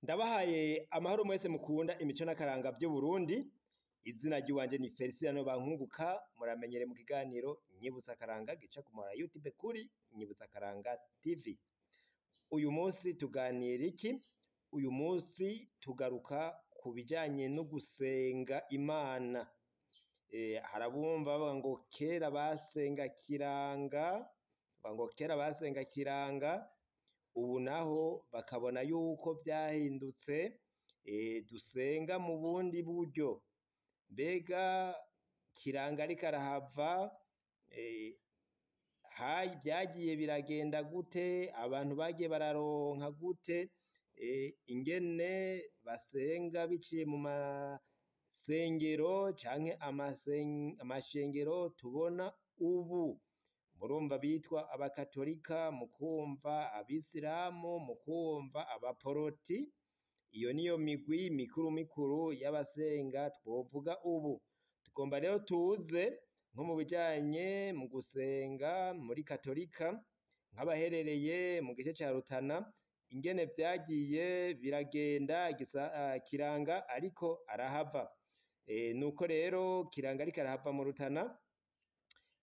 Ndabahaye amahoro mwese mukunda imico n'akaranga vy'Uburundi. Izina ry'iwanje ni Feliciano Bankunguka, muramenyere mu kiganiro Nyibutsa Akaranga gica ku muhora YouTube kuri Nyibutsa Akaranga TV. Uyu munsi tuganira iki? Uyu munsi tugaruka ku bijanye no gusenga Imana. Harabumva bavuga ngo kera basenga Kiranga, bavuga ngo kera basenga Kiranga, ubu naho bakabona yuko vyahindutse, dusenga mu bundi buryo. Mbega Kiranga ariko arahava, vyagiye biragenda gute? Abantu bagiye bararonka gute ingene basenga biciye mu masengero canke amashengero tubona ubu? Murumva bitwa abakatolika, mukumva abisilamu, mukumva abaporoti. Iyo niyo migwi mikuru mikuru y'abasenga twovuga ubu. Tugomba rero tuze nko mu bijanye mu gusenga muri katolika, nk'abaherereye mu gice ca Rutana, ingene vyagiye biragenda Kiranga ariko arahava. Nuko rero Kiranga ariko arahava mu Rutana,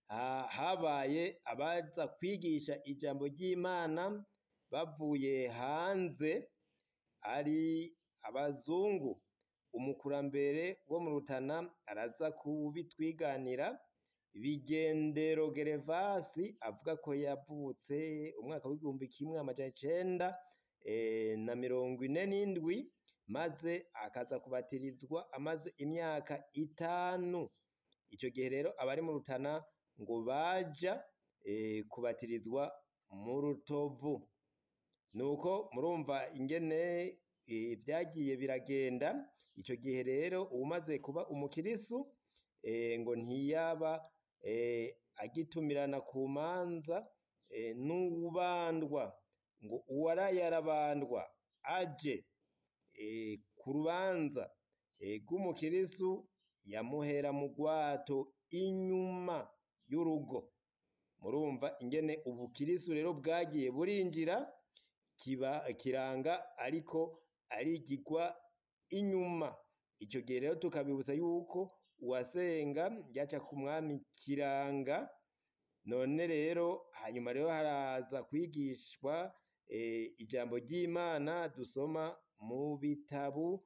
habaye abaza kwigisha ijambo ry'Imana bavuye hanze, ari abazungu. Umukurambere wo mu Rutana araza kubitwiganira. Bigendero Gerevasi avuga ko yavutse umwaka w'1947, maze akaza kubatirizwa amaze imyaka 5. Ico gihe rero abari mu Rutana ngo baja kubatirizwa mu Rutovu. Nuko murumva ingene vyagiye biragenda. Ico gihe rero uwumaze kuba umukirisu ngo ntiyaba agitumirana ku manza n'uwubandwa, ngo uwaraye arabandwa aje ku rubanza rw'umukirisu yamuhera mu rwato inyuma y'urugo. Murumva ingene ubukirisu rero bwagiye burinjira, kiba Kiranga ariko arigirwa inyuma. Ico gihe rero tukabibutsa yuko uwasenga yaca ku mwami Kiranga. None rero hanyuma rero haraza kwigishwa ijambo ry'Imana dusoma mu bitabu,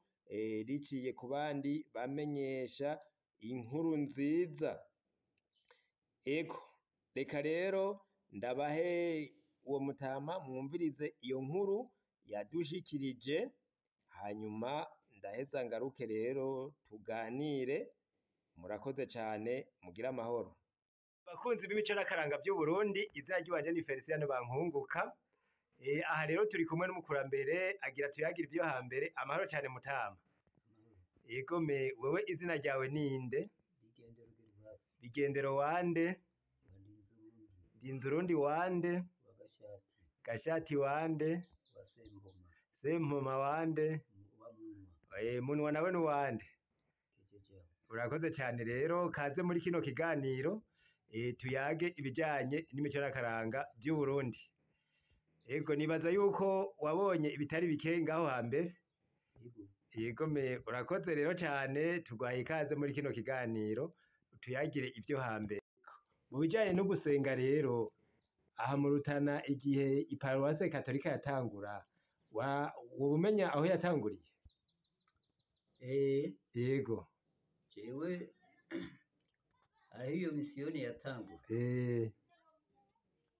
riciye ku bandi bamenyesha inkuru nziza. Ego, reka rero ndabahe uwo mutama mwumvirize iyo nkuru yadushikirije, hanyuma ndaheza ngaruke rero tuganire. Murakoze cane, mugire amahoro. Bakunzi b'imico n'akaranga vy'Uburundi, izina ry'iwanje ni Feliciano Bankunguka. Aha rero turi kumwe n'umukurambere agira tuyagire ivyo hambere. Amahoro cane mutama. Yego me, wewe izina ryawe ninde? Bigendero wande? Ndinzurundi wande? Gashati wande? Sempoma wande? Munwa nawe nuwande? Urakoze cane rero, kaze muri kino kiganiro tuyage ibijanye n'imico n'akaranga vy'Uburundi. Ego, nibaza yuko wabonye ibitari bike ngaho hambere. Yego me, urakoze rero cane, tugwaye ikaze muri kino kiganiro tuyagire ivyo hambere. Mu bijanye no gusenga rero, aha mu Rutana igihe iparuwase katolika yatangura, woba umenya aho yatanguriye? Yego. Jewe aho iyo misiyoni yatangura,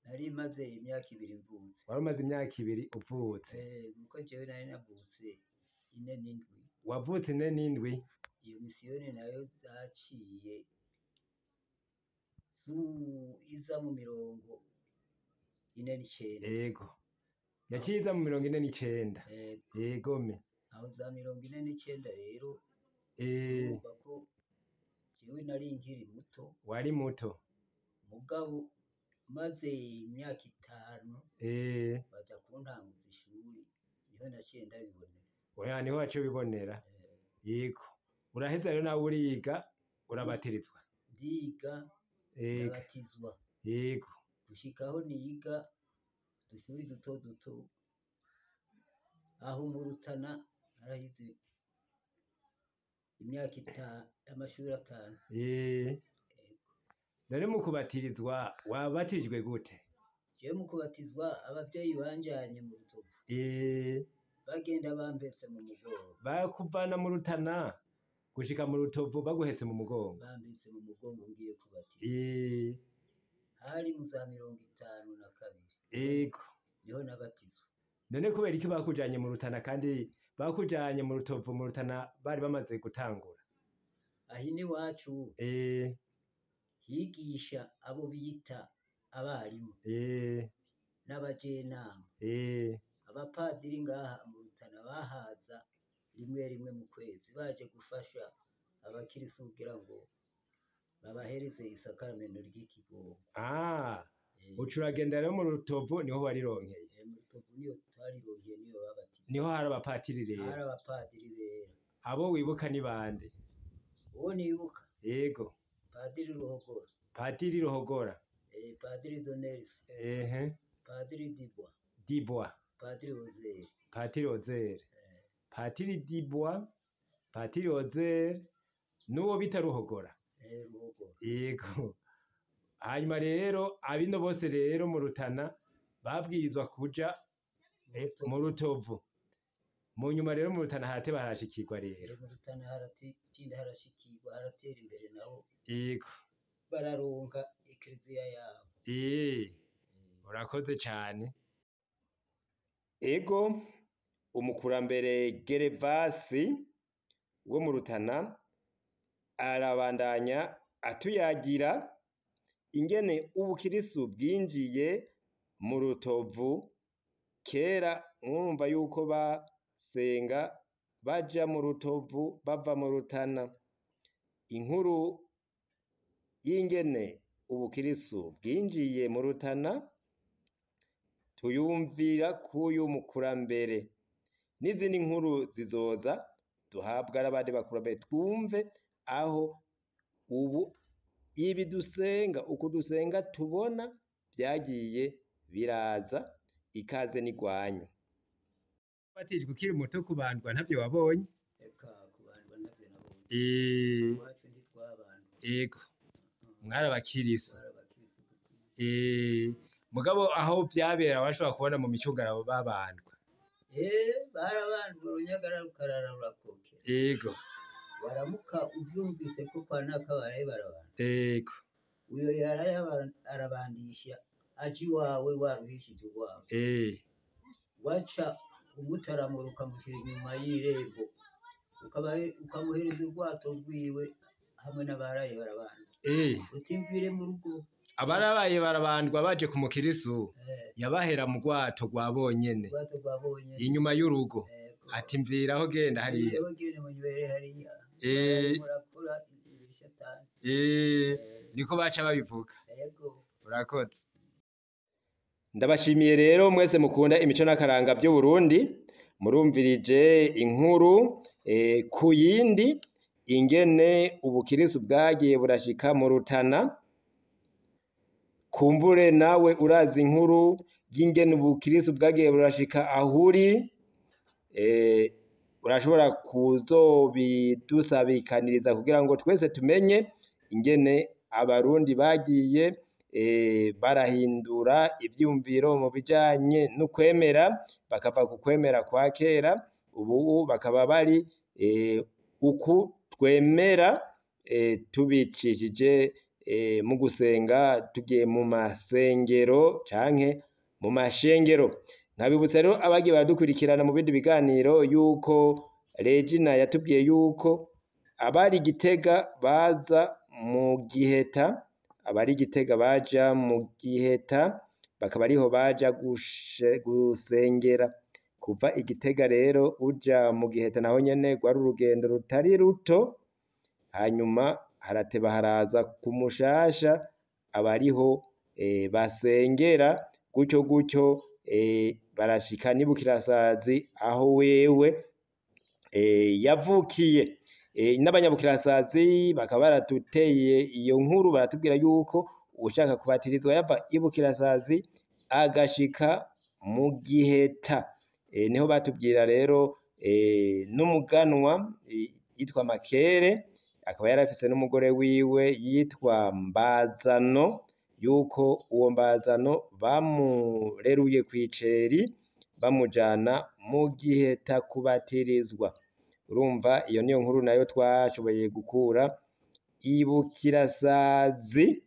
nari maze imyaka 2 mvutse. Wari umaze imyaka 2 uvutse? Kuko jewe nari navutse 47. Wavutse 47? Iyo misiyoni nayo zaciye iza mu 49. Yego, yaciye iza mu 49. Yego me. Aho za 49 rero, urumva ko jewe nari nkiri muto. Wari muto. Mugabo maze imyaka 5 baja kuntanguza ishuri, niho naciye ndabibonera. Oya, niho waciye ubibonera. Yego. Uraheza rero nawe uriga, urabatirizwa. Ndiga, ndabatizwa. Yego. Gushika aho niga udushuri duto duto. Aho mu Rutana narahize imyaka amashuri 5. None mu kubatirizwa wabatirijwe gute? Jewe mu kubatizwa abavyeyi banjanye mu Rutovu. Bagenda bampetse mu mugongo. Bakuvana mu Rutana gushika mu Rutovu baguhetse mu mugongo? Bampetse mu mugongo ngiye kubatizwa. Hari mu za 52. Ego. Niho nabatizwa. None kubera iki bakujanye mu Rutana kandi bakujanye mu Rutovu, mu Rutana bari bamaze gutangura? Aho iwacu higisha abo bita abarimu n'abajenama. Abapadiri ngaha mu Rutana bahaza rimwe rimwe mu kwezi baje gufasha abakirisu kugira ngo babahereze isakaramento ry'ikigongo. Uca uragenda rero mu Rutovu niho warironkeye? Mu Rutovu niyo twarironkeye, niyo babatiza. Niho hari abapatiri rero? Hari abapadiri bera. Abo wibuka ni bande? Uwo nibuka? Yego. Padiri Ruhogora. Padiri Ruhogora. Padiri Donelsi. Padiri Dibwa. Dibwa. Padiri Ozeri. Patiri Ozeri. Patiri Dibwa, Patiri Ozeri n'uwo bita Ruhogora. Ruhogora. Yego. Hanyuma rero abino bose rero mu Rutana babwirizwa kuja mu Rutovu. Mu nyuma rero mu Rutana harateba harashikirwa rero. Mu Rutana haratinda harashikirwa, haratera imbere naho. Yego. Bararonka ekleziya yabo. Urakoze cane. Ego, umukurambere Gerevasi wo mu Rutana arabandanya atuyagira ingene ubukirisu bwinjiye mu Rutovu. Kera mwumva yuko basenga baja mu Rutovu bava mu Rutana. Inkuru y'ingene ubukirisu bwinjiye mu Rutana tuyumvira k'uyu mukurambere. N'izindi nkuru zizoza duhabwa n'abandi bakurambere, twumve aho ubu ibi dusenga, uku dusenga tubona vyagiye biraza. Ikaze n'igwanyu. Batijwe ukiri muto kubandwa ntavyo wabonye? Eka, kubandwa ntavyo nabonye. Iwacu ntitwabandwa. Ego. Mwari abakirisu. Twari abakirisu dukwiye. Mugabo aho vyabera washobora kubona mu micungararo babandwa. Barabandwa urunyagara rukarara rurakokera. Ego. Waramuka uvyumvise ko kwa naka baraye barabandwa. Ego. Uyo yaraye arabandisha aje iwawe waruhishije urwawe. Waca umutaramura ukamushira inyuma y'irembo, ukamuhereza urwato rwiwe hamwe n'abaraye barabandwa. Utimvire mu rugo. Abarabaye barabandwa baje ku mukirisu yabahera mu rwato rwa bonyene. Urwato rwa bonyene. Inyuma y'urugo. Ati mviraho genda hariya. Mviraho genda munywere hariya. Murakora ibishatani. Niko baca babivuga. Yego. Urakoze. Ndabashimiye rero mwese mukunda imico n'akaranga by'u Burundi, murumvirije inkuru ku yindi ingene ubukirisu bwagiye burashika mu Rutana. Kumbure nawe urazi inkuru y'ingene ubukirisu bwagiye burashika ahuri, urashobora kuzobidusabikaniriza kugira ngo twese tumenye ingene abarundi bagiye barahindura ivyumviro mu bijanye n'ukwemera, bakava ku kwemera kwa kera, ubu bakaba bari uku twemera tubicishije mu gusenga tugiye mu masengero canke mu mashengero. Nkabibutsa rero abagiye baradukurikirana mu bindi biganiro yuko Regina yatubwiye yuko abari Gitega baza mu Giheta, abari Gitega baja mu Giheta bakaba ariho baja gusengera. Kuva Igitega rero uja mu Giheta naho nyene rwari urugendo rutari ruto, hanyuma harateba haraza ku Mushasha abariho basengera gutyo gutyo, barashika n'Ibukirasazi aho wewe yavukiye. N'abanyabukirasazi bakaba baraduteye iyo nkuru, baratubwira yuko ushaka kubatirizwa yava Ibukirasazi agashika mu Giheta. Niho batubwira rero n'umuganwa yitwa Makere, akaba yarafise n'umugore wiwe yitwa Mbazano, yuko uwo Mbazano bamureruye kw'iceri bamujana mu Giheta kubatirizwa. Urumva iyo niyo nkuru nayo twashoboye gukura ibukirasazi,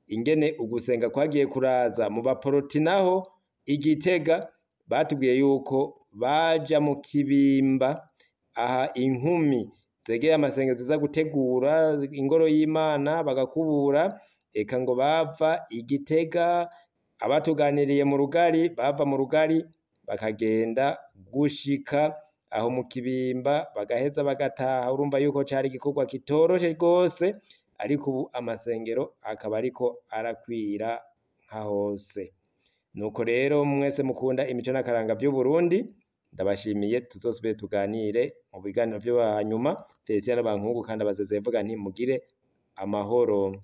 ingene ugusenga kwagiye kuraza mu baporoti. Naho igitega batubwiye yuko baja mu kibimba, aha inkumi zegeye amasengero ziza gutegura ingoro y'Imana bagakubura, eka ngo bava igitega, abatuganiriye mu rugari bava mu rugari bakagenda gushika aho mu kibimba, bagaheza bagataha. Urumva yuko cari igikorwa kitoroshe rwose, ariko ubu amasengero akaba ariko arakwira nka hose. Nuko rero mwese mukunda imico n'akaranga vy'Uburundi, ndabashimiye. Tuzosubire tuganire mu biganiro vyo hanyuma. Felicien Bankungu kandi abasezeye mvuga nti mugire amahoro.